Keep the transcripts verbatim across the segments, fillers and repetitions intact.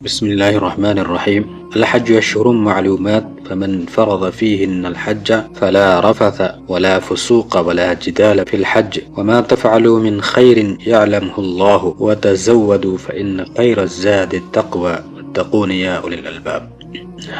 بسم الله الرحمن الرحيم. الحج أشهر معلومات، فمن فرض فيهن الحج فلا رفث ولا فسوق ولا جدال في الحج، وما تفعلوا من خير يعلمه الله، وتزودوا فإن خير الزاد التقوى، واتقون يا أولي الألباب.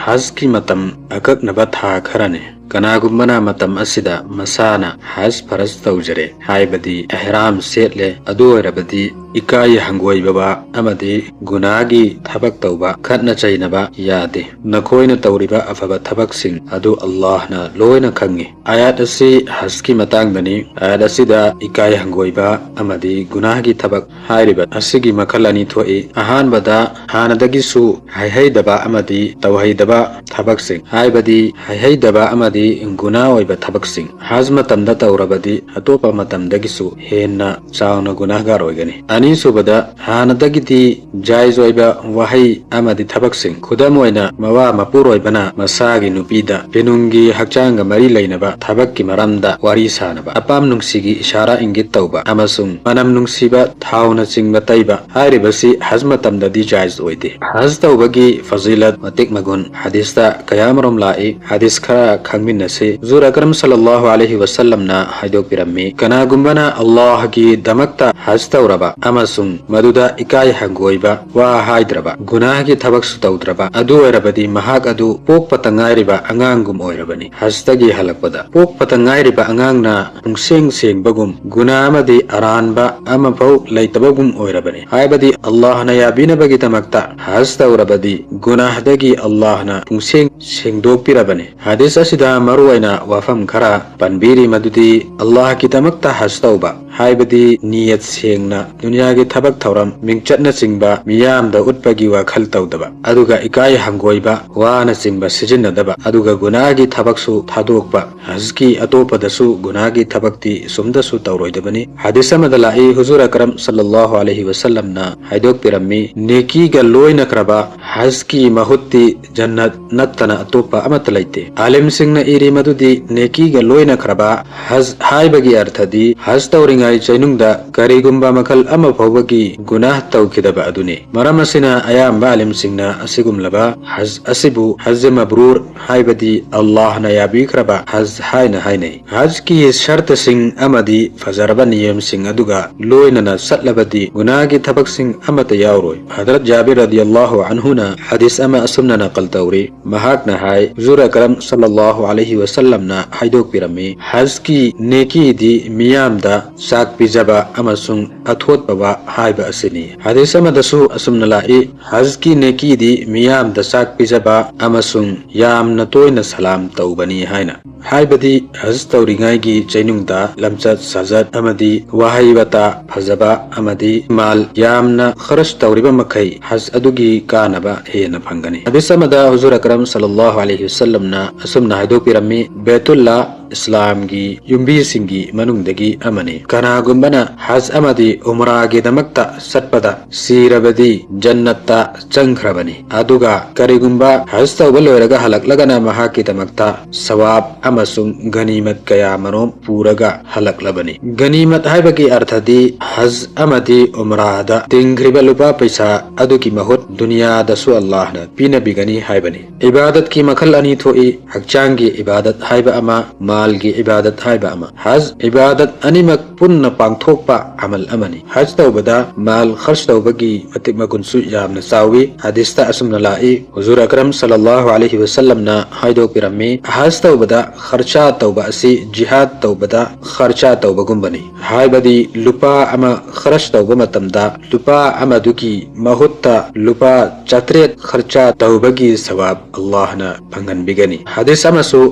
ꯍꯖꯀꯤ ꯃꯇꯝ ꯑꯀꯛꯅꯕ ꯊꯥ ꯈꯔꯅꯤ꯫ ꯀꯅꯥꯒꯨꯝꯕꯅ ꯃꯇꯝ ꯑꯁꯤꯗ ꯃꯁꯥꯅ ꯍꯖ ꯐꯔꯖ ꯇꯧꯖꯔꯦ, ꯍꯥꯏꯕꯗꯤ ꯑꯦꯍꯔꯥꯝ ꯁꯦꯠꯂꯦ, ꯑꯗꯨ ꯑꯣꯏꯔꯕꯗꯤ ꯏꯀꯥꯏ ꯍꯪꯒꯣꯏꯕ ꯑꯃꯗꯤ ꯒꯨꯅꯥꯒꯤ ꯊꯕꯛ ꯇꯧꯕ, ꯈꯠꯅ ꯆꯩꯅꯕ ꯌꯥꯗꯦ꯫ ꯅꯈꯣꯏꯅ ꯇꯧꯔꯤꯕ ꯑꯐꯕ ꯊꯕꯛꯁꯤꯡ ꯑꯗꯨ ꯑꯜꯂꯥꯍꯅ ꯂꯣꯏꯅ ꯈꯪꯉꯤ꯫ ꯑꯥꯌꯥꯠ ꯑꯁꯤ ꯍꯖꯀꯤ ꯃꯇꯥꯡꯗꯅꯤ꯫ ꯑꯥꯌꯥꯠ ꯑꯁꯤꯗ ꯏꯀꯥꯏ ꯍꯪꯒꯣꯏꯕ ꯑꯃꯗꯤ ꯒꯨꯅꯥꯒꯤ ꯊꯕꯛ ꯍꯥꯏꯔꯤꯕ ꯑꯁꯤꯒꯤ ꯃꯈꯜ ꯑꯅꯤ ꯊꯣꯛꯏ꯫ ꯑꯍꯥꯟꯕꯗ, ꯍꯥꯟꯅꯗꯒꯤꯁꯨ ꯍꯥꯏꯍꯩꯗꯕ ꯑꯃꯗꯤ ꯇꯧꯍꯩꯗꯕ ꯊꯕꯛꯁꯤꯡ, ꯍꯥꯏꯕꯗꯤ ꯍꯥꯏꯍꯩꯗꯕ ꯑꯃꯗꯤ ꯒꯨꯅꯥ ꯑꯣꯏꯕ ꯊꯕꯛꯁꯤꯡ, ꯍꯖ ꯃꯇꯝꯗ ꯇꯧꯔꯕꯗꯤ ꯑꯇꯣꯞꯄ ꯃꯇꯝꯗꯒꯤꯁꯨ ꯍꯦꯟꯅ ꯆꯥꯎꯅ ꯒꯨꯅꯥꯒꯥꯔ ꯑꯣꯏꯒꯅꯤ꯫ ꯑꯅꯤꯁꯨꯕꯗ, ꯍꯥꯟꯅꯗꯒꯤꯗꯤ ꯖꯥꯏꯖ ꯑꯣꯏꯕ ꯋꯥꯍꯩ ꯑꯃꯗꯤ ꯊꯕꯛꯁꯤꯡ, ꯈꯨꯗꯝ ꯑꯣꯏꯅ, ꯃꯋꯥ ꯃꯄꯨꯔꯣꯏꯕꯅ ꯃꯁꯥꯒꯤ ꯅꯨꯄꯤꯗ ꯄꯦꯅꯨꯡꯒꯤ ꯍꯛꯆꯥꯡꯒ ꯃꯔꯤ ꯂꯩꯅꯕ ꯊꯕꯛꯀꯤ ꯃꯔꯝꯗ ꯋꯥꯔꯤ ꯁꯥꯅꯕ, ꯑꯄꯥꯝ ꯅꯨꯡꯁꯤꯒꯤ ꯏꯁꯥꯔꯥ ꯏꯪꯒꯤꯠ ꯇꯧꯕ, ꯑꯃꯁꯨꯡ ꯃꯅꯝ ꯅꯨꯡꯁꯤꯕ ꯊꯥꯎꯅꯆꯤꯡꯕ ꯇꯩꯕ, ꯍꯥꯏꯔꯤꯕꯁꯤ ꯍꯖ ꯃꯇꯝꯗꯗꯤ ꯖꯥꯏꯖ ꯑꯣꯏꯗꯦ꯫ ꯍꯖ ꯇꯧꯕꯒꯤ ꯐꯖꯤꯂꯠ, ꯃꯇꯤꯛ ꯃꯒꯨꯟ, ꯍꯗꯤꯁꯇ ꯀꯌꯥꯃꯔꯨꯝ ꯂꯥꯛꯏ꯫ ꯍꯗꯤꯁ ꯈꯔ ꯈꯪꯃꯤꯟꯅꯁꯤ꯫ ꯍꯨꯖꯨꯔ ꯑꯀꯔꯝ ꯁꯜꯂꯜꯂꯥꯍꯨ ꯑꯂꯩꯍꯤ ꯋꯁꯜꯂꯝꯅ ꯍꯥꯏꯗꯣꯛꯄꯤꯔꯝꯃꯤ, ꯀꯅꯥꯒꯨꯝꯕꯅ ꯑꯜꯂꯥꯍꯒꯤ ꯗꯃꯛꯇ ꯍꯖ ꯇꯧꯔꯕ ꯑꯃꯁꯨꯡ ꯃꯗꯨꯗ ꯏꯀꯥꯏ ꯍꯪꯒꯣꯏꯕ, ꯋꯥ ꯍꯥꯏꯗ꯭ꯔꯕ, ꯒꯨꯅꯥꯍꯒꯤ ꯊꯕꯛꯁꯨ ꯇꯧꯗ꯭ꯔꯕ, ꯑꯗꯨ ꯑꯣꯏꯔꯕꯗꯤ ꯃꯍꯥꯛ ꯑꯗꯨ ꯄꯣꯛꯄꯇ ꯉꯥꯏꯔꯤꯕ ꯑꯉꯥꯡꯒꯨꯝ ꯑꯣꯏꯔꯕꯅꯤ꯫ ꯍꯖꯇꯒꯤ ꯍꯜꯂꯛꯄꯗ ꯄꯣꯛꯄꯇ ꯉꯥꯏꯔꯤꯕ ꯑꯉꯥꯡꯅ ꯄꯨꯡꯁꯦꯡ ꯁꯦꯡꯕꯒꯨꯝ, ꯒꯨꯅꯥ ꯑꯃꯗꯤ ꯑꯔꯥꯟꯕ ꯑꯃꯐꯥꯎ ꯂꯩꯇꯕꯒꯨꯝ ꯑꯣꯏꯔꯕꯅꯤ꯫ ꯍꯥꯏꯕꯗꯤ ꯑꯜꯂꯥꯍꯅ ꯌꯥꯕꯤꯅꯕꯒꯤꯗꯃꯛꯇ ꯍꯖ ꯇꯧꯔꯕꯗꯤ ꯒꯨꯅꯥꯍꯗꯒꯤ ꯑꯜꯂꯥꯍꯅ ꯄꯨꯡꯁꯦꯡ ꯁꯦꯡꯗꯣꯛꯄꯤꯔꯕꯅꯤ꯫ ꯍꯗꯤꯁ ꯑꯁꯤꯗ ꯃꯔꯨꯑꯣꯏꯅ ꯋꯥꯐꯝ ꯈꯔ ꯄꯟꯕꯤꯔꯤ, ꯃꯗꯨꯗꯤ ꯑꯜꯂꯥꯍꯒꯤꯗꯃꯛꯇ ꯍꯖ ꯇꯧꯕ, ꯍꯥꯏꯕꯗꯤ ꯅꯤꯌꯠ ꯁꯦꯡꯅ ꯗꯨꯅꯤꯌꯥꯒꯤ ꯊꯕꯛ ꯊꯧꯔꯝ, ꯃꯤꯡꯆꯠꯅꯆꯤꯡꯕ ꯃꯤꯌꯥꯝꯗ ꯎꯠꯄꯒꯤ ꯋꯥꯈꯜ ꯇꯧꯗꯕ, ꯑꯗꯨꯒ ꯏꯀꯥꯏ ꯍꯪꯒꯣꯏꯕ, ꯋꯥꯅꯆꯤꯡꯕ ꯁꯤꯖꯤꯟꯅꯗꯕ, ꯑꯗꯨꯒ ꯒꯨꯅꯥꯒꯤ ꯊꯕꯛꯁꯨ ꯊꯥꯗꯣꯛꯄ꯫ ꯍꯖꯀꯤ ꯑꯇꯣꯞꯄꯗꯁꯨ ꯒꯨꯅꯥꯒꯤ ꯊꯕꯛꯇꯤ ꯁꯨꯝꯗꯁꯨ ꯇꯧꯔꯣꯏꯗꯕꯅꯤ꯫ ꯍꯗꯤꯁ ꯑꯃꯗ ꯂꯥꯛꯏ, ꯍꯨꯖꯨꯔ ꯑꯀꯔꯝ ꯁꯜꯂꯜꯂꯥꯍꯨ ꯑꯂꯩꯍꯤ ꯋꯁꯜꯂꯝꯅ ꯍꯥꯏꯗꯣꯛꯄꯤꯔꯝꯃꯤ, ꯅꯦꯀꯤꯒ ꯂꯣꯏꯅꯈ꯭ꯔꯕ ꯍꯖꯀꯤ ꯃꯍꯨꯠꯇꯤ ꯖꯟꯅꯠ ꯅꯠꯇꯅ ꯑꯇꯣꯞꯄ ꯑꯃꯠꯇ ꯂꯩꯇꯦ꯫ ꯑꯥꯂꯤꯝꯁꯤꯡꯅ ꯏꯔꯤ ꯃꯗꯨꯗꯤ ꯅꯦꯀꯤꯒ ꯂꯣꯏꯅꯈ꯭ꯔꯕ ꯍꯖ ꯍꯥꯏꯕꯒꯤ ꯑꯔꯊꯗꯤ ꯍꯖ ꯇꯧꯔꯤꯉꯩ ꯆꯩꯅꯨꯡꯗ ꯀꯔꯤꯒꯨꯝꯕ ꯃꯈꯜ ꯑꯃ ꯐꯥꯎꯕꯒꯤ ꯒꯨꯅꯥꯍ ꯇꯧꯈꯤꯗꯕ ꯑꯗꯨꯅꯤ꯫ ꯃꯔꯝ ꯑꯁꯤꯅ ꯑꯌꯥꯝꯕ ꯑꯥꯂꯤꯝꯁꯤꯡꯅ ꯑꯁꯤꯒꯨꯝꯂꯕ ꯍꯖ ꯑꯁꯤꯕꯨ ꯍꯖ ꯃꯕ꯭ꯔꯨꯔ, ꯍꯥꯏꯕꯗꯤ ꯑꯜꯂꯥꯍꯅ ꯌꯥꯕꯤꯈ꯭ꯔꯕ ꯍꯖ ꯍꯥꯏꯅ ꯍꯥꯏꯅꯩ꯫ ꯍꯖꯀꯤ ꯁꯔꯇꯁꯤꯡ ꯑꯃꯗꯤ ꯐꯖꯔꯕ ꯅꯤꯌꯝꯁꯤꯡ ꯑꯗꯨꯒ ꯂꯣꯏꯅꯅ ꯆꯠꯂꯕꯗꯤ ꯒꯨꯅꯥꯒꯤ ꯊꯕꯛꯁꯤꯡ ꯑꯃꯠꯇ ꯌꯥꯎꯔꯣꯏ꯫ ꯍꯗꯔꯠ ꯖꯥꯕꯤꯔ ꯔꯗꯤꯌꯜꯂꯥꯍꯨ ꯑꯟꯍꯨꯅ ꯍꯗꯤꯁ ꯑꯃ ꯑꯁꯨꯝꯅ ꯅꯀꯜ ꯇꯧꯔꯤ꯫ ꯃꯍꯥꯛꯅ ꯍꯥꯏ, ꯍꯨꯖꯨꯔ ꯑꯀꯔꯝ ꯁꯜꯂꯜꯂꯥꯍꯨ ꯑꯂꯩꯍꯤ ꯋꯁꯜꯂꯝꯅ ꯍꯥꯏꯗꯣꯛꯄꯤꯔꯝꯃꯤ, ꯍꯖꯀꯤ ꯅꯦꯀꯤꯗꯤ ꯃꯤꯌꯥꯝꯗ ꯆꯥꯛ ꯄꯤꯖꯕ ꯑꯃꯁꯨꯡ ꯑꯊꯣꯠꯄ ꯋꯥ ꯍꯥꯏꯕ ꯑꯁꯤꯅꯤ꯫ ꯍꯗꯤꯁ ꯑꯃꯗꯁꯨ ꯑꯁꯨꯝꯅ ꯂꯥꯛꯏ, ꯍꯖꯀꯤ ꯅꯦꯀꯤꯗꯤ ꯃꯤꯌꯥꯝꯗ ꯆꯥꯛ ꯄꯤꯖꯕ ꯑꯃꯁꯨꯡ ꯌꯥꯝꯅ ꯇꯣꯏꯅ ꯁꯂꯥꯝ ꯇꯧꯕꯅꯤ ꯍꯥꯏꯅ꯫ ꯍꯥꯏꯕꯗꯤ ꯍꯖ ꯇꯧꯔꯤꯉꯩꯒꯤ ꯆꯩꯅꯨꯡꯗ ꯂꯝꯆꯠ ꯁꯥꯖꯠ ꯑꯃꯗꯤ ꯋꯥꯍꯩ ꯋꯥꯇꯥ ꯐꯖꯕ ꯑꯃꯗꯤ ꯃꯥꯜ ꯌꯥꯝꯅ ꯈꯔꯆ ꯇꯧꯔꯤꯕ ꯃꯈꯩ ꯍꯖ ꯑꯗꯨꯒꯤ ꯀꯥꯟꯅꯕ ꯍꯦꯟꯅ ꯐꯪꯒꯅꯤ꯫ ꯍꯗꯤꯁ ꯑꯃꯗ ꯍꯨꯖꯨꯔ ꯑꯀꯔꯝ ꯁꯜꯂꯜꯂꯥꯍꯨ ꯑꯂꯩꯍꯤ ꯋꯁꯜꯂꯝꯅ ꯑꯁꯨꯝꯅ ꯍꯥꯏꯗꯣꯛꯄꯤꯔꯝꯃꯤ, ꯕꯦꯇꯨꯜꯂꯥ ꯏꯁꯂꯥꯝꯒꯤ ꯌꯨꯝꯕꯤꯁꯤꯡꯒꯤ ꯃꯅꯨꯡꯗꯒꯤ ꯑꯃꯅꯤ꯫ ꯀꯅꯥꯒꯨꯝꯕꯅ ꯍꯖ ꯑꯃꯗꯤ ꯎꯝꯔꯥꯒꯤꯗꯃꯛꯇ ꯆꯠꯄꯗ ꯁꯤꯔꯕꯗꯤ ꯖꯟꯅꯠꯇ ꯆꯪꯈ꯭ꯔꯕꯅꯤ꯫ ꯑꯗꯨꯒ ꯀꯔꯤꯒꯨꯝꯕ ꯍꯖ ꯇꯧꯕ ꯂꯣꯏꯔꯒ ꯍꯜꯂꯛꯂꯒꯅ ꯃꯍꯥꯛꯀꯤꯗꯃꯛꯇ ꯁꯋꯥꯕ ꯑꯃꯁꯨꯡ ꯒꯅꯤꯃꯠ ꯀꯌꯥ ꯃꯔꯨꯝ ꯄꯨꯔꯒ ꯍꯜꯂꯛꯂꯕꯅꯤ꯫ ꯒꯅꯤꯃꯠ ꯍꯥꯏꯕꯒꯤ ꯑꯔꯊꯗꯤ ꯍꯖ ꯑꯃꯗꯤ ꯎꯝꯔꯥꯗ ꯇꯤꯡꯈ꯭ꯔꯤꯕ ꯂꯨꯄꯥ ꯄꯩꯁꯥ ꯑꯗꯨꯒꯤ ꯃꯍꯨꯠ ꯗꯨꯅꯤꯌꯥꯗꯁꯨ ꯑꯜꯂꯥꯍꯅ ꯄꯤꯅꯕꯤꯒꯅꯤ ꯍꯥꯏꯕꯅꯤ꯫ ꯏꯕꯥꯗꯠꯀꯤ ꯃꯈꯜ ꯑꯅꯤ ꯊꯣꯛꯏ, ꯍꯛꯆꯥꯡꯒꯤ ꯏꯕꯥꯗꯠ ꯍꯥꯏꯕ ꯑꯃ, ꯃꯥꯜꯒꯤ ꯏꯕꯥꯗꯠ ꯍꯥꯏꯕ ꯑꯃ꯫ ꯍꯖ ꯏꯕꯥꯗꯠ ꯑꯅꯤꯃꯛ ꯄꯨꯟꯅ ꯄꯥꯡꯊꯣꯛꯄ ꯑꯃꯜ ꯑꯃꯅꯤ꯫ ꯍꯖ ꯇꯧꯕꯗ ꯃꯥꯜ ꯈꯔꯆ ꯇꯧꯕꯒꯤ ꯃꯇꯤꯛ ꯃꯒꯨꯟꯁꯨ ꯌꯥꯝꯅ ꯆꯥꯎꯏ꯫ ꯍꯗꯤꯁꯇ ꯑꯁꯨꯝꯅ ꯂꯥꯛꯏ, ꯍꯨꯖꯨꯔ ꯑꯀꯔꯝ ꯁꯜꯂꯜꯂꯥꯍꯨ ꯑꯂꯩꯍꯤ ꯋꯁꯜꯂꯝꯅ ꯍꯥꯏꯗꯣꯛꯄꯤꯔꯝꯃꯤ, ꯍꯖ ꯇꯧꯕꯗ ꯈꯔꯆꯥ ꯇꯧꯕ ꯑꯁꯤ ꯖꯤꯍꯥꯗ ꯇꯧꯕꯗ ꯈꯔꯆꯥ ꯇꯧꯕꯒꯨꯝꯕꯅꯤ꯫ ꯍꯥꯏꯕꯗꯤ ꯂꯨꯄꯥ ꯑꯃ ꯈꯔꯆ ꯇꯧꯕ ꯃꯇꯝꯗ ꯂꯨꯄꯥ ꯑꯃꯗꯨꯒꯤ ꯃꯍꯨꯠꯇ ꯂꯨꯄꯥ ꯆꯥꯇ꯭ꯔꯦꯠ ꯈꯔꯆꯥ ꯇꯧꯕꯒꯤ ꯁꯋꯥꯕ ꯑꯜꯂꯥꯍꯅ ꯐꯪꯍꯟꯕꯤꯒꯅꯤ꯫ ꯍꯗꯤꯁ ꯑꯃꯁꯨ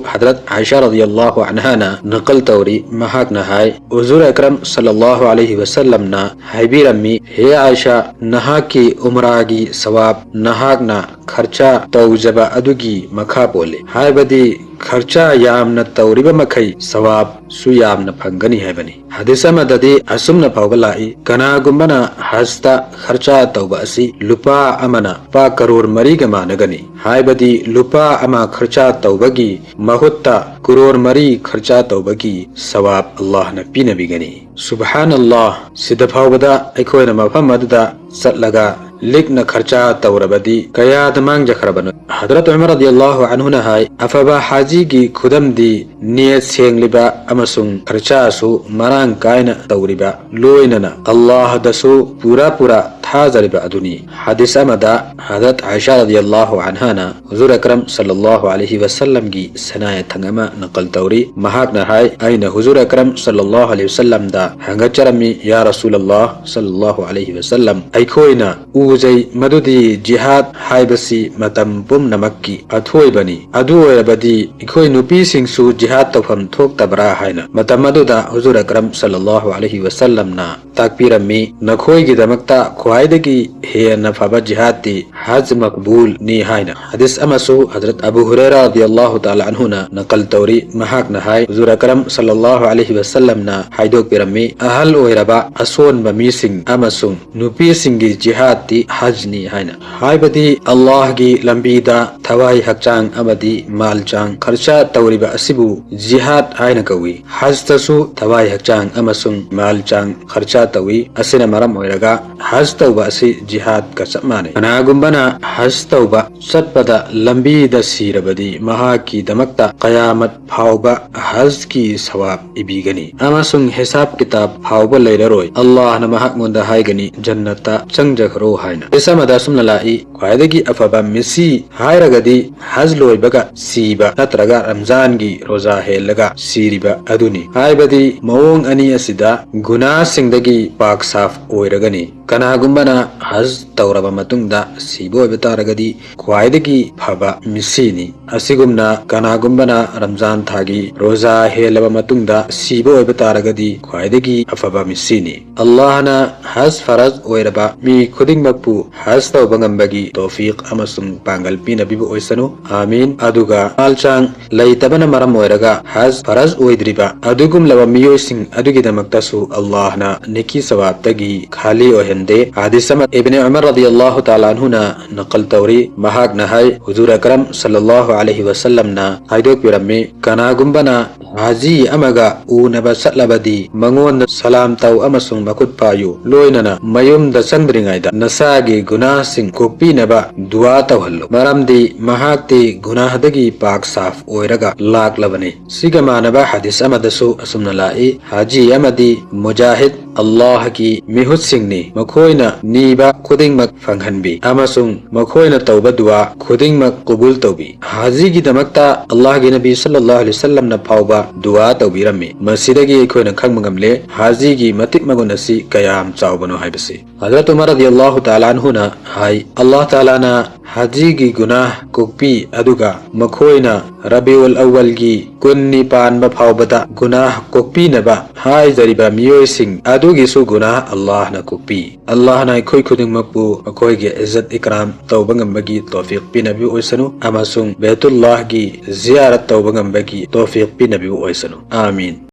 ꯍꯗꯔꯠ ꯑꯥꯏꯁꯥ ꯔꯗꯤꯌꯜꯂꯥꯍꯨ ꯑꯟꯍꯥꯅ ꯅꯀꯜ ꯇꯧꯔꯤ꯫ ꯃꯍꯥꯛꯅ ꯍꯥꯏ, ꯍꯨꯖꯨꯔ ꯑꯀꯔꯝ ꯁꯜꯂꯜꯂꯥꯍꯨ ꯑꯂꯩꯍꯤ ꯋꯁꯜꯂꯝꯅ ꯍꯥꯏꯕꯤꯔꯝꯃꯤ, ꯍꯦ ꯑꯥꯏꯁꯥ, ꯅꯍꯥꯛꯀꯤ ꯎꯝꯔꯥꯒꯤ ꯁꯋꯥꯕ ꯅꯍꯥꯛꯅ ꯈꯔꯆꯥ ꯇꯧꯖꯕ ꯑꯗꯨꯒꯤ ꯃꯈꯥ ꯄꯣꯜꯂꯤ꯫ ꯍꯥꯏꯕꯗꯤ ꯈꯔꯆꯥ ꯌꯥꯝꯅ ꯇꯧꯔꯤꯕ ꯃꯈꯩ ꯁꯋꯥꯕꯁꯨ ꯌꯥꯝꯅ ꯐꯪꯒꯅꯤ ꯍꯥꯏꯕꯅꯤ꯫ ꯍꯗꯤꯁ ꯑꯃꯗꯗꯤ ꯑꯁꯨꯝꯅ ꯐꯥꯎꯕ ꯂꯥꯛꯏ, ꯀꯅꯥꯒꯨꯝꯕꯅ ꯍꯖꯇ ꯈꯔꯆꯥ ꯇꯧꯕ ꯑꯁꯤ ꯂꯨꯄꯥ ꯑꯃꯅ ꯂꯨꯄꯥ ꯀꯔꯣꯔ ꯃꯔꯤꯒ ꯃꯥꯟꯅꯒꯅꯤ꯫ ꯍꯥꯏꯕꯗꯤ ꯂꯨꯄꯥ ꯑꯃ ꯈꯔꯆꯥ ꯇꯧꯕꯒꯤ ꯃꯍꯨꯠꯇ ꯀꯔꯣꯔ ꯃꯔꯤ ꯈꯔꯆꯥ ꯇꯧꯕꯒꯤ ꯁꯋꯥꯕ ꯑꯜꯂꯥꯍꯅ ꯄꯤꯅꯕꯤꯒꯅꯤ꯫ ꯁꯨꯕꯍꯥꯅꯜꯂꯥꯍ, ꯁꯤꯗ ꯐꯥꯎꯕꯗ ꯑꯩꯈꯣꯏꯅ ꯃꯐꯝ ꯑꯗꯨꯗ ꯆꯠꯂꯒ ꯂꯤꯛꯅ ꯈꯔꯆꯥ ꯇꯧꯔꯕꯗꯤ ꯀꯌꯥꯗ ꯃꯥꯡꯖꯈ꯭ꯔꯕꯅꯣ? ꯍꯗꯔꯠ ꯎꯃꯔ ꯔꯗꯤꯌꯜꯂꯥꯍꯨ ꯑꯟꯍꯨꯅ ꯍꯥꯏ, ꯑꯐꯕ ꯍꯥꯖꯤꯒꯤ ꯈꯨꯗꯝꯗꯤ ꯅꯤꯌꯠ ꯁꯦꯡꯂꯤꯕ ꯑꯃꯁꯨꯡ ꯈꯔꯆꯥꯁꯨ ꯃꯔꯥꯡ ꯀꯥꯏꯅ ꯇꯧꯔꯤꯕ, ꯂꯣꯏꯅꯅ ꯑꯜꯂꯥꯍꯗꯁꯨ ꯄꯨꯔꯥ ꯄꯨꯔꯥ ꯊꯥꯖꯔꯤꯕ ꯑꯗꯨꯅꯤ꯫ ꯍꯗꯤꯁ ꯑꯃꯗ ꯍꯗꯔꯠ ꯑꯥꯏꯁꯥ ꯔꯗꯤꯌꯜꯂꯥꯍꯨ ꯑꯟꯍꯥꯅ ꯍꯨꯖꯨꯔ ꯑꯀꯔꯝ ꯁꯜꯂꯜꯂꯥꯍꯨ ꯑꯂꯩꯍꯤ ꯋꯁꯜꯂꯝꯒꯤ ꯁꯅꯥ ꯌꯥꯊꯪ ꯑꯃ ꯅꯀꯜ ꯇꯧꯔꯤ꯫ ꯃꯍꯥꯛꯅ ꯍꯥꯏ, ꯑꯩꯅ ꯍꯨꯖꯨꯔ ꯑꯀꯔꯝ ꯁꯜꯂꯜꯂꯥꯍꯨ ꯑꯂꯩꯍꯤ ꯋꯁꯜꯂꯝꯗ ꯍꯪꯒꯠꯆꯔꯝꯃꯤ, ꯌꯥ ꯔꯁꯨꯂꯜꯂꯥꯍ ꯁꯜꯂꯜꯂꯥꯍꯨ ꯑꯂꯩꯍꯤ ꯋꯁꯜꯂꯝ, ꯑꯩꯈꯣꯏꯅ ꯎꯖꯩ ꯃꯗꯨꯗꯤ ꯖꯤꯍꯥꯗ ꯍꯥꯏꯕꯁꯤ ꯃꯇꯝ ꯄꯨꯝꯅꯃꯛꯀꯤ ꯑꯊꯣꯏꯕꯅꯤ꯫ ꯑꯗꯨ ꯑꯣꯏꯔꯕꯗꯤ ꯑꯩꯈꯣꯏ ꯅꯨꯄꯤꯁꯤꯡꯁꯨ ꯖꯤꯍꯥꯗ ꯇꯧꯐꯝ ꯊꯣꯛꯇꯕ꯭ꯔꯥ ꯍꯥꯏꯅ꯫ ꯃꯇꯝ ꯑꯗꯨꯗ ꯍꯨꯖꯨꯔ ꯑꯀꯔꯝ ꯁꯜꯂꯜꯂꯥꯍꯨ ꯑꯂꯩꯍꯤ ꯋꯁꯜꯂꯝꯅ ꯇꯥꯛꯄꯤꯔꯝꯃꯤ, ꯅꯈꯣꯏꯒꯤꯗꯃꯛꯇ ꯈ꯭ꯋꯥꯏꯗꯒꯤ ꯍꯦꯟꯅ ꯐꯕ ꯖꯤꯍꯥꯗꯇꯤ ꯍꯖ ꯃꯛꯕꯨꯜꯅꯤ ꯍꯥꯏꯅ꯫ ꯍꯗꯤꯁ ꯑꯃꯁꯨ ꯍꯖꯔꯠ ꯑꯕꯨ ꯍꯨꯔꯩꯔꯥ ꯔꯗꯤꯌꯜꯂꯥꯍꯨ ꯇꯥꯂꯥ ꯑꯟꯍꯨꯅ ꯅꯀꯜ ꯇꯧꯔꯤ꯫ ꯃꯍꯥꯛꯅ ꯍꯥꯏ, ꯍꯨꯖꯨꯔ ꯑꯀꯔꯝ ꯁꯜꯂꯜꯂꯥꯍꯨ ꯑꯂꯩꯍꯤ ꯋꯁꯜꯂꯝꯅ ꯍꯥꯏꯗꯣꯛꯄꯤꯔꯝꯃꯤ, ꯑꯍꯜ ꯑꯣꯏꯔꯕ ꯑꯁꯣꯟꯕ ꯃꯤꯁꯤꯡ ꯑꯃꯁꯨꯡ ꯅꯨꯄꯤꯁꯤꯡꯒꯤ ꯖꯤꯍꯥꯗꯇꯤ ꯍꯖꯅꯤ ꯍꯥꯏꯅ꯫ ꯍꯥꯏꯕꯗꯤ ꯑꯜꯂꯥꯍꯒꯤ ꯂꯝꯕꯤꯗ ꯊꯋꯥꯏ ꯍꯛꯆꯥꯡ ꯑꯃꯗꯤ ꯃꯥꯜ ꯆꯥꯡ ꯈꯔꯆꯥ ꯇꯧꯔꯤꯕ ꯑꯁꯤꯕꯨ ꯖꯤꯍꯥꯗ ꯍꯥꯏꯅ ꯀꯧꯏ꯫ ꯍꯖꯇꯁꯨ ꯊꯋꯥꯏ ꯍꯛꯆꯥꯡ ꯑꯃꯁꯨꯡ ꯃꯥꯜ ꯆꯥꯡ ꯈꯔꯆꯥ ꯇꯧꯏ꯫ ꯑꯁꯤꯅ ꯃꯔꯝ ꯑꯣꯏꯔꯒ ꯍꯖ ꯇꯧꯕ ꯑꯁꯤ ꯖꯤꯍꯥꯗꯀ ꯆꯞ ꯃꯥꯟꯅꯩ꯫ ꯀꯅꯥꯒꯨꯝꯕꯅ ꯍꯖ ꯇꯧꯕ ꯆꯠꯄꯗ ꯂꯝꯕꯤꯗ ꯁꯤꯔꯕꯗꯤ ꯃꯍꯥꯛꯀꯤꯗꯃꯛꯇ ꯀꯌꯥꯃꯠ ꯐꯥꯎꯕ ꯍꯖꯀꯤ ꯁꯋꯥꯕ ꯏꯕꯤꯒꯅꯤ ꯑꯃꯁꯨꯡ ꯍꯤꯁꯥꯕ ꯀꯤꯇꯥꯕ ꯐꯥꯎꯕ ꯂꯩꯔꯔꯣꯏ꯫ ꯑꯜꯂꯥꯍꯅ ꯃꯍꯥꯛꯉꯣꯟꯗ ꯍꯥꯏꯒꯅꯤ, ꯖꯟꯅꯠꯇ ꯆꯪꯖꯈ꯭ꯔꯣ ꯍꯥꯏꯅ꯫ ꯍꯗꯤꯁ ꯑꯃꯗ ꯑꯁꯨꯝꯅ ꯂꯥꯛꯏ, ꯈ꯭ꯋꯥꯏꯗꯒꯤ ꯑꯐꯕ ꯃꯤꯁꯤ ꯍꯥꯏꯔꯒꯗꯤ ꯍꯖ ꯂꯣꯏꯕꯒ ꯁꯤꯕ ꯅꯠꯇ꯭ꯔꯒ ꯔꯝꯖꯥꯟꯒꯤ ꯔꯣꯖꯥ ꯍꯦꯜꯂꯒ ꯁꯤꯔꯤꯕ ꯑꯗꯨꯅꯤ꯫ ꯍꯥꯏꯕꯗꯤ ꯃꯑꯣꯡ ꯑꯅꯤ ꯑꯁꯤꯗ ꯒꯨꯅꯥꯁꯤꯡꯗꯒꯤ ꯄꯥꯛ ꯁꯥꯐ ꯑꯣꯏꯔꯒꯅꯤ꯫ ꯀꯅꯥꯒꯨꯝꯕꯅ ꯍꯖ ꯇꯧꯔꯕ ꯃꯇꯨꯡꯗ ꯁꯤꯕ ꯑꯣꯏꯕ ꯇꯥꯔꯒꯗꯤ ꯈ꯭ꯋꯥꯏꯗꯒꯤ ꯐꯕ ꯃꯤꯁꯤꯅꯤ꯫ ꯑꯁꯤꯒꯨꯝꯅ ꯀꯅꯥꯒꯨꯝꯕꯅ ꯔꯝꯖꯥꯟ ꯊꯥꯒꯤ ꯔꯣꯖꯥ ꯍꯦꯜꯂꯕ ꯃꯇꯨꯡꯗ ꯁꯤꯕ ꯑꯣꯏꯕ ꯇꯥꯔꯒꯗꯤ ꯈ꯭ꯋꯥꯏꯗꯒꯤ ꯑꯐꯕ ꯃꯤꯁꯤꯅꯤ꯫ ꯑꯜꯂꯥꯍꯅ ꯍꯖ ꯐꯔꯖ ꯑꯣꯏꯔꯕ ꯃꯤ ꯈꯨꯗꯤꯡꯃꯛꯄꯨ ꯍꯖ ꯇꯧꯕ ꯉꯝꯕꯒꯤ ꯇꯧꯐꯤꯛ ꯑꯃꯁꯨꯡ ꯄꯥꯡꯒꯜ ꯄꯤꯅꯕꯤꯕ ꯑꯣꯏꯁꯅꯨ꯫ ꯑꯥꯃꯤꯟ꯫ ꯑꯗꯨꯒ ꯃꯥꯜꯆꯥꯡ ꯂꯩꯇꯕꯅ ꯃꯔꯝ ꯑꯣꯏꯔꯒ ꯍꯖ ꯐꯔꯖ ꯑꯣꯏꯗ꯭ꯔꯤꯕ ꯑꯗꯨꯒꯨꯝꯂꯕ ꯃꯤꯑꯣꯏꯁꯤꯡ ꯑꯗꯨꯒꯤꯗꯃꯛꯇꯁꯨ ꯑꯜꯂꯥꯍꯅ ꯅꯦꯀꯤ ꯁꯋꯥꯕꯇꯒꯤ ꯈꯥꯂꯤ ꯑꯣꯏꯍꯟꯗꯦ꯫ ꯍꯥꯗꯤꯁ ꯑꯃ ꯏꯕꯅꯦ ꯎꯃꯔ ꯔꯗꯤꯌꯜꯂꯥꯍꯨ ꯇꯥꯂꯥ ꯑꯟꯍꯨꯅ ꯅꯀꯜ ꯇꯧꯔꯤ꯫ ꯃꯍꯥꯛꯅ ꯍꯥꯏ, ꯍꯨꯖꯨꯔ ꯑꯀꯔꯝ ꯁꯜꯂꯜꯂꯥꯍꯨ ꯑꯂꯩꯍꯤ ꯋꯁꯜꯂꯝꯅ ꯍꯥꯏꯗꯣꯛꯄꯤꯔꯝꯃꯤ, ꯀꯅꯥꯒꯨꯝꯕꯅ ꯍꯥꯖꯤ ꯑꯃꯒ ꯎꯅꯕ ꯆꯠꯂꯕꯗꯤ ꯃꯉꯣꯟꯗ ꯁꯂꯥꯝ ꯇꯧ ꯑꯃꯁꯨꯡ ꯃꯈꯨꯠ ꯄꯥꯏꯌꯨ꯫ ꯂꯣꯏꯅꯅ ꯃꯌꯨꯝꯗ ꯆꯪꯗ꯭ꯔꯤꯉꯩꯗ ꯅꯁꯥꯒꯤ ꯒꯨꯅꯥꯍꯁꯤꯡ ꯀꯣꯛꯄꯤꯅꯕ ꯗꯨꯋꯥ ꯇꯧꯍꯜꯂꯨ, ꯃꯔꯝꯗꯤ ꯃꯍꯥꯛꯇꯤ ꯒꯨꯅꯥꯍꯗꯒꯤ ꯄꯥꯛ ꯁꯥꯐ ꯑꯣꯏꯔꯒ ꯂꯥꯛꯂꯕꯅꯤ꯫ ꯁꯤꯒ ꯃꯥꯟꯅꯕ ꯍꯥꯗꯤꯁ ꯑꯃꯗꯁꯨ ꯑꯁꯨꯝꯅ ꯂꯥꯛꯏ, ꯍꯥꯖꯤ ꯑꯃꯗꯤ ꯃꯨꯖꯥꯍꯤꯗ ꯑꯜꯂꯥꯍꯒꯤ ꯃꯤꯍꯨꯠꯁꯤꯡꯅꯤ, ꯃꯈꯣꯏꯅ ꯅꯤꯕ ꯈꯨꯗꯤꯡꯃꯛ ꯐꯪꯍꯟꯕꯤ ꯑꯃꯁꯨꯡ ꯃꯈꯣꯏꯅ ꯇꯧꯕ ꯗꯨꯋꯥ ꯈꯨꯗꯤꯡꯃꯛ ꯀꯕꯨꯜ ꯇꯧꯕꯤ꯫ ꯍꯥꯖꯤꯒꯤꯗꯃꯛꯇ ꯑꯜꯂꯥꯍꯒꯤ ꯅꯕꯤ ꯁꯜꯂꯜꯂꯥꯍꯨ ꯑꯂꯩꯍꯤ ꯋꯁꯜꯂꯝꯅ ꯐꯥꯎꯕ ꯗꯨꯋꯥ ꯇꯧꯕꯤꯔꯝꯃꯤ꯫ ꯃꯁꯤꯗꯒꯤ ꯑꯩꯈꯣꯏꯅ ꯈꯪꯕ ꯉꯝꯂꯦ ꯍꯥꯖꯤꯒꯤ ꯃꯇꯤꯛ ꯃꯒꯨꯟ ꯑꯁꯤ ꯀꯌꯥꯝ ꯆꯥꯎꯕꯅꯣ ꯍꯥꯏꯕꯁꯤ꯫ ꯍꯖꯔꯠ ꯎꯃꯔ ꯔꯗꯤꯌꯜꯂꯥꯍꯨ ꯇꯥꯂꯥ ꯑꯟꯍꯨꯅ ꯍꯥꯏ, ꯑꯜꯂꯥꯍ ꯇꯥꯂꯥꯅ ꯍꯥꯖꯤꯒꯤ ꯒꯨꯅꯥꯍ ꯀꯣꯛꯄꯤ, ꯑꯗꯨꯒ ꯃꯈꯣꯏꯅ ꯔꯕꯤꯎꯜ ꯑꯋꯜꯒꯤ ꯀꯨꯟꯅꯤ ꯄꯥꯟꯕ ꯐꯥꯎꯕꯗ ꯒꯨꯅꯥꯍ ꯀꯣꯛꯄꯤꯅꯕ ꯍꯥꯏꯖꯔꯤꯕ ꯃꯤꯑꯣꯏꯁꯤꯡ ꯑꯗꯨꯒꯤꯁꯨ ꯒꯨꯅꯥꯍ ꯑꯜꯂꯥꯍꯅ ꯀꯣꯛꯄꯤ꯫ ꯑꯜꯂꯥꯍꯅ ꯑꯩꯈꯣꯏ ꯈꯨꯗꯤꯡꯃꯛꯄꯨ ꯃꯈꯣꯏꯒꯤ ꯏꯖꯠ ꯏꯀꯔꯥꯝ ꯇꯧꯕ ꯉꯝꯕꯒꯤ ꯇꯧꯐꯤꯛ ꯄꯤꯅꯕꯤꯕ ꯑꯣꯏꯁꯅꯨ ꯑꯃꯁꯨꯡ ꯕꯦꯇꯨꯜꯂꯥꯍꯒꯤ ꯖꯤꯌꯥꯔꯠ ꯇꯧꯕ ꯉꯝꯕꯒꯤ ꯇꯧꯐꯤꯛ ꯄꯤꯅꯕꯤꯕ ꯑꯣꯏꯁꯅꯨ꯫ ꯑꯥꯃꯤꯟ꯫